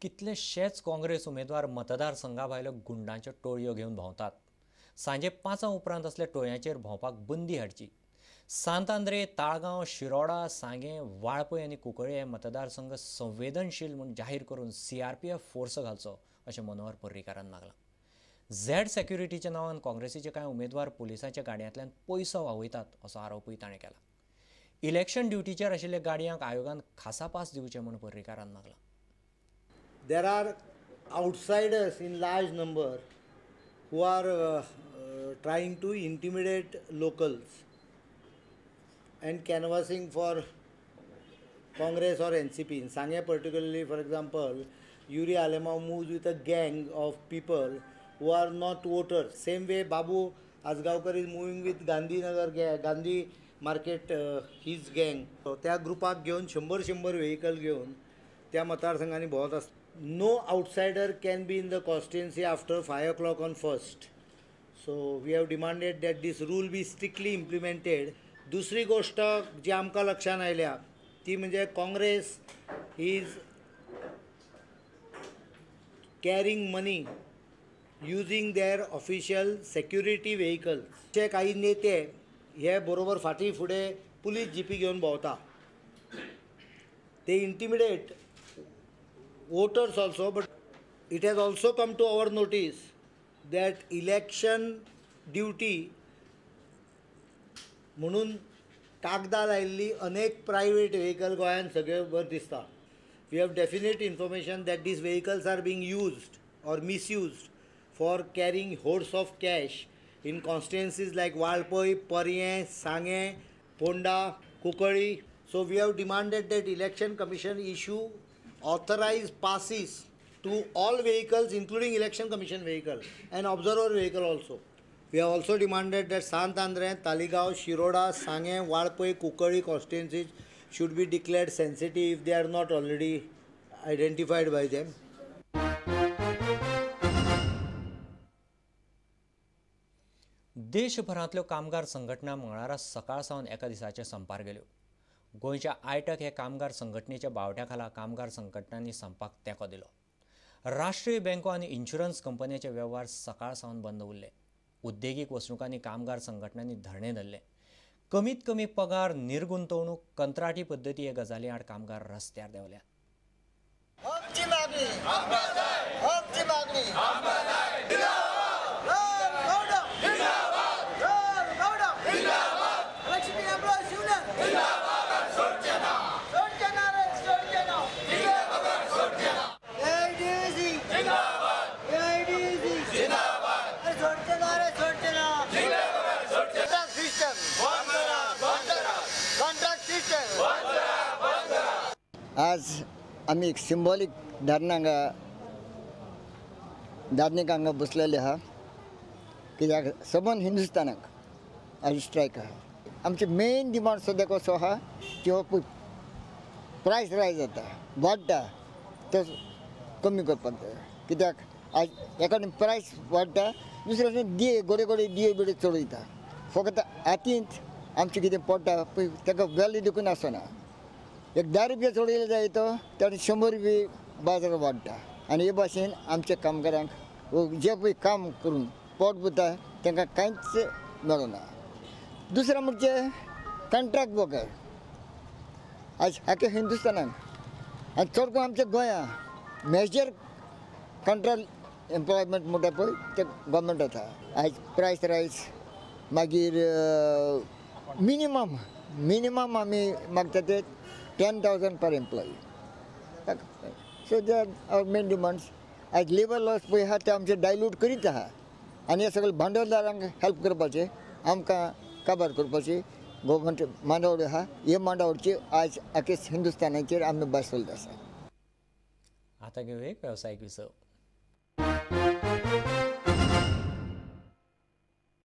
कितलेशेच काँग्रेस उमेदवार मतदारसंघा भायल्यो गुंडांच्यो टोळयो घेवन भोंवतात. सांजे 5 उपरांत असल्या टोळयांचेर भोंवपाक बंदी हाडची. सांत आंद्रे, ताळगांव, शिरोडा, सांगें, वाळपय आनी कुंकळ्ळे हे मतदारसंघ संवेदनशील म्हूण जाहीर करून सीआरपीएफ फोर्स घालचो अशें मनोहर पर्रीकारान मागलां. झेड सेक्युरिटीच्या नांवान काँग्रेसीचे कांय उमेदवार पुलिसांच्या गाडयांतल्यान पयसो व्हांवयतात असो आरोपूय ताणें केला. इलेक्शन ड्युटीचेर आशिल्ल्या गाडयांक आयोगान खासा पास दिवचे म्हूण पर्रीकारान मागलां. There are outsiders in large number who are trying to intimidate locals and canvassing for Congress or NCP. In Sange particularly, for example, Yuri Alemao moves with a gang of people who are not voters. Same way Babu Ajgaonkar is moving with Gandhinagar Gandhi Market his gang. So त्या ग्रुपाक घेवन 100-100 vehicle घेवन त्या मतदारसंघांनी भोंवत आसता. No outsider can be in the constituency after 5 o'clock on first. So we have demanded that this rule be strictly implemented. दुसरी गोष्ट जी आमकां लक्षांत आयल्या ती म्हणजे Congress is carrying money using their official security vehicles. जे काही नेते हे बरोबर फाटी फुडें पुलीस जिपी घेवन भोंवता. ते intimidate voters also, but it has also come to our notice that election duty म्हणून कागदां लायिल्ली अनेक प्रायवेट व्हेकल गोंयांत सगळे भर दिसता. We have definite information that these vehicles are being used or misused for carrying hoards of cash in constituencies like Valpoi, Poriem, Sanguem, Ponda, Cuncolim. So we have demanded that Election Commission issue authorized passes to all vehicles including Election Commission vehicle and observer vehicle also. We have also demanded that Sant Andre, Taleigao, Shiroda, Sanguem, Valpoi, Cuncolim constituencies should be declared sensitive if they are not already identified by them. देशभरांतल्यो कामगार संघटना मंगळारा सकाळ सावन एका दिसाच्या संपार गेल्यो. गोंयच्या आयटक हे कामगार संघटनेच्या बावट्या खाला कामगार संघटनांनी संपाक तेंको दिलो. राष्ट्रीय बँको आनी इन्शुरन्स कंपन्यांचे वेव्हार सकाळ सावन बंद उरले. उद्देगीक वसणुकांनी कामगार संघटनांनी धरणे धरले. कमीत कमी पगार, निर्गुंतवणूक, कंत्राटी पद्दती हे गजाली आड कामगार रस्त्यार देंवल्यात. आज आमी एक सिंबॉलीक धरणां हांगा धार्मीक हांगा बसलेले आहा, कित्याक सबंद हिंदुस्तानाक आज स्ट्रायक आहा. आमचे मेन डिमांड सद्याक असो आहा की हो प्रायस रायज जाता, वाडटा, तो कमी करपाक जाय. कित्याक आज एका कडेन प्रायस वाडटा, दुसरे कडेन दिये गोडे गोडे दिये बिडे चड वयता. फकत हातींत आमचें कितें पडटा पळय ताका वेल्यू देखून आसना. एक 10 रुपया चडयले जाय तो ताणें 100 रुपया बाजार वाडटा. आनी हे भाशेन आमच्या कामगारांक जे पळय काम करून पोट भरता तांकां कांयच मेळना. दुसरें म्हणजे कॉन्ट्रॅक्ट वर्कर आज आख्या हिंदुस्तानाक आनी चड करून आमच्या गोंया मेजर कॉन्ट्रॅक्ट एम्प्लॉयमेंट म्हणटा पळय तें गव्हर्मेंट आसा. आयज प्रायस रायज मागीर मिनिमम मिनिमम आमी मागता ते 10,000 per employee. So they are our main demands. आयज लेबर लॉस पळय आहा ते आमचे डायल्यूट करीत आहा आनी हे सगळे भांडवलदारांक हेल्प करपाचें, आमकां काबार करपाची गव्हर्मेंट मांडावळ आहा. हे मांडावळची आयज आख्या हिंदुस्तानाचेर आमी बसवल्ले आसा. आतां घेवया एक वेवसायीक विसव.